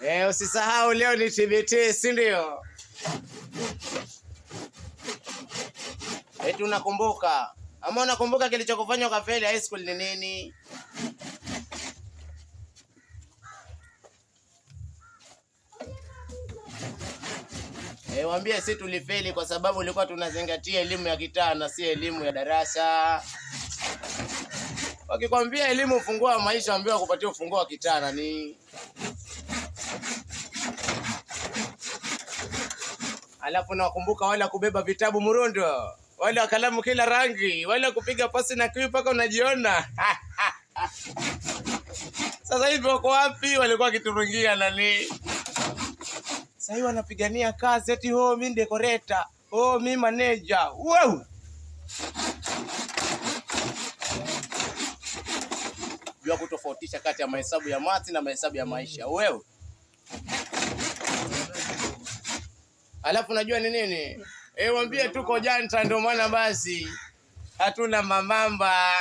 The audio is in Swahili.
Usisahau leo ni TBT, si ndio? Eti unakumbuka ama unakumbuka kilichokufanya ukafeli high school ni nini? Waambie si tulifeli kwa sababu ulikuwa tunazingatia elimu ya kitaa na si elimu ya darasa. Wakikwambia elimu ufunguo wa maisha, waambie wakupatia ufunguo wa kitaa nani. Alafu nawakumbuka wale wa kubeba vitabu murundo, wale wa kalamu kila rangi, wale wa kupiga pasi na kiu mpaka unajiona. Sasa hivi wako wapi? Walikuwa wakiturungia nani? Sasa hivi wanapigania kazi eti oh, mimi decorator, oh, mimi manager. Wow! Jua kutofautisha kati ya mahesabu ya maths na mahesabu ya maisha. Wewe. Alafu unajua ni nini? Waambie tuko janta ndio maana basi hatuna mamamba.